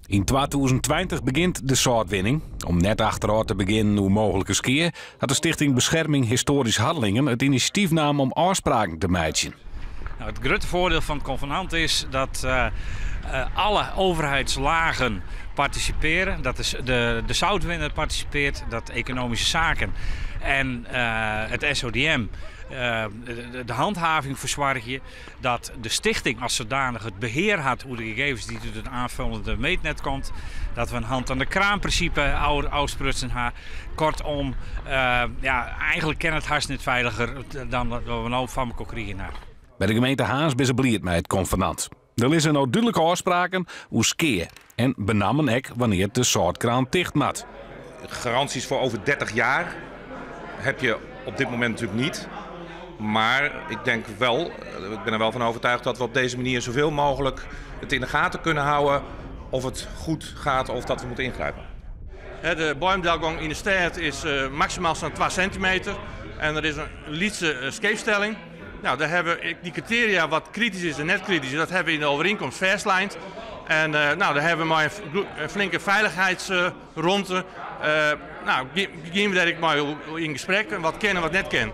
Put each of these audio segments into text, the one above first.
Yn 2020 begjint de sâltwinning. Om net achterôf te begjinnen oer mooglike skea, hat de Stichting Bescherming Historisch Harlingen it inisjatyf naam om ôfspraken te meitsjen. Nou, it grutte foardiel fan it konvenant is dat alle overheidslagen partisipearje. Dat is de zoutwinner partisipeart, dat ekonomyske saken en it SODM de handhaving fersoargje. Dat de stichting as sadanich it behear hat oer de gegevens dy't út it aanvullende meetnet komt. Dat we in hand aan de kraan prinsipe ôfsprutsen ha. Kortom, ja, eigentlik kin it hast net feiliger dan wat we no foar mekoar krigen ha. By de gemeente Harns binne se bliid mei it konvenant. Der lizze no dúdlike ôfspraken oer skea en benammen ek wannear't de sâltkraan ticht moat. Garanties voor over 30 jaar heb je op dit moment natuurlijk niet. Maar ik denk wel, ik ben er wel van overtuigd dat we op deze manier zoveel mogelijk het in de gaten kunnen houden of het goed gaat of dat we moeten ingrijpen. De boaiemdelgong yn de stêd is maksimaal sa'n 2 sintimeter en der is in lytse skeefstelling. Nou, dêr hawwe we dy kritearia wat kritysk is en net kritysk, dat hawwe we yn de oerienkomst fêstlein. En nou, dêr hawwe we mei in flinke feilichheidsromte, nou, gean we dêr ek mei yn gesprek wat kin en wat net kin.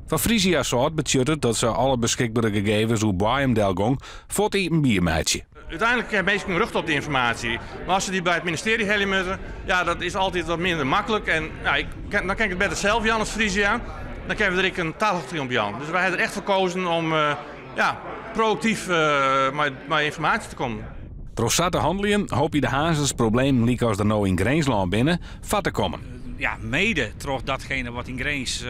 Foar Frisia Sâlt betsjut it dat se alle beskikbere gegevens oer boaiemdelgong fuort iepenbier meitsje. Uteinlik ha minsken rjocht op dy ynformaasje, mar as se dy by it ministearje helje moatte, ja, dat is altyd wat minder maklik. En ja, ik, dan kin ik it better sels jaan as Frisia. Dan kinne we der ek in taljochting op jaan. Dus wy hawwe der echt foar kozen om ja, proaktyf mei ynformaasje te kommen. Troch sa te hanneljen hoopje de Harnzers problemen lykas der no yn Grinslân binne, foar te kommen. Ja, mede troch datgene wat yn Grins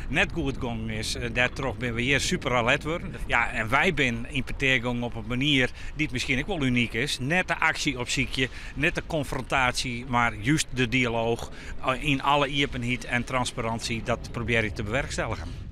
net goed gongen is, dêrtroch binne we hjir super alert wurden. Ja, en wy binne yn petear gongen op in manier dy't miskien ek wol unyk is. Net de aksje opsykje, net de konfrontaasje, mar just de dialooch yn alle iepenheid en transparânsje, dat probearje te bewerkstelligen.